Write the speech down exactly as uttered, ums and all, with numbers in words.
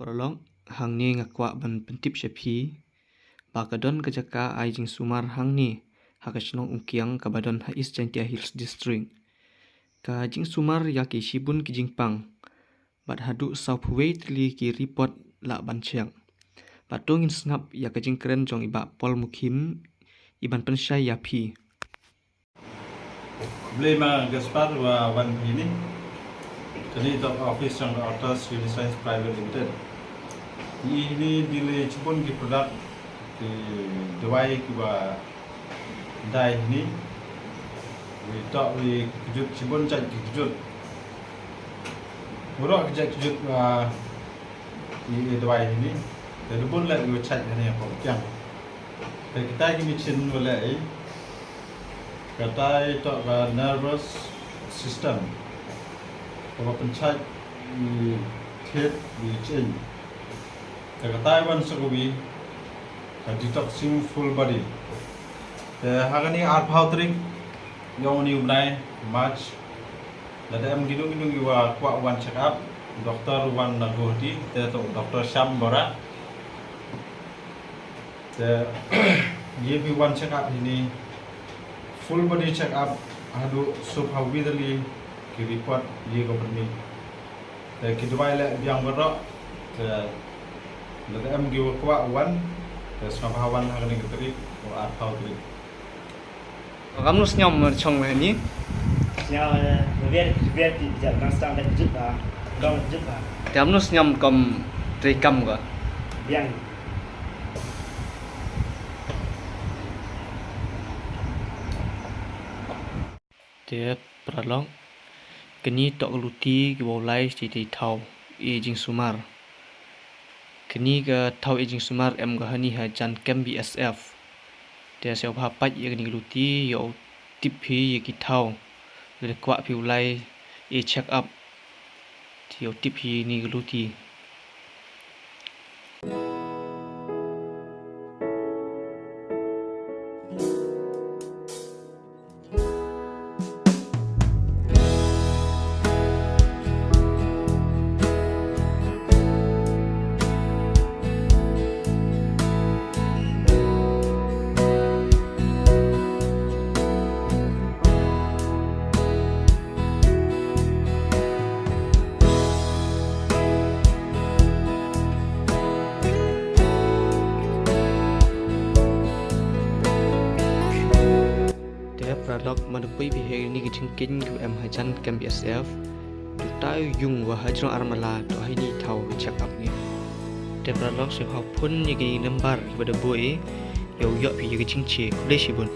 Paralok, hangne nga kwah ban pyntip cha phi ba ka don ka jaka ai jingsumar hangne ha ka chnong Ukiang kaba don ha East Jaintia Hills District. Ka jingsumar ya ki shibun ki jingpang, bad haduh sawphew wei tylli ki report lah ban check. Bad to ngin sngap ya ka jingkren jong i Bah Paul Mukhim, i ban pynshai ya phi. Khublei ma Gaspar wa wan phi ini. Kani toh office jong ka Otus Uniscience Private Limited. Ini dile chibun ki product, ki dawai kiwa dai ini. Wi toh wi ki kjut, chibun jait ki kjut. Waroh ki jait kjut wa i, i dawai ini. Te da bun leh iwa chait hani ha Ukiang. Te kitai ki machine wa leh i, katai toh ka nervous system, kawa pynchait i thied i chaiñ. Te katai wan sa kawi, ka detoxing full body. Te ha kani arphaw tarik yong uni u bnai March, lada em kino kino kiwa kwah wan check up, doctor wan na Guwahati, te toh Doctor Shyam Bora. Te ye phi wan check up hini, full body check up, haduh sawphew wei tylli ki report ye ko pynmih. Te ki dawai leh biang waroh. Te lada em kiwa kwah wan, te sngewbha wan ha kani ka tarik, o arphaw tarik. Kamnu sñiaw ma chong wa hani? Sñiaw, eh, biar, biar ti jat nang stang da kjut ba, dong kjut ba. Te kamnu sñiaw kam trei kam ka? Biang. Te paralok, kani toh ka luti kiwa u lai cha i thaw e jingsumar. Kani ka thaw e jingsumar em ka hani hajan kem B S F. Te sñiawbha pait ya kani ka luti, yow tip phi ya ki thaw. Lada kwah phi u lai e check up, te yow tip phi ini ka luti. Te paralok, manda poi phi ha ini ki jingkieñ kiwa em hajan kem B S F, du tai yung wa hajrong armala toh ha ini thaw check up ngi. Te paralok, sñiawbha phone ya ki number kiwa da boi, yow yoh phi ya ki jingche. Khublei chibun.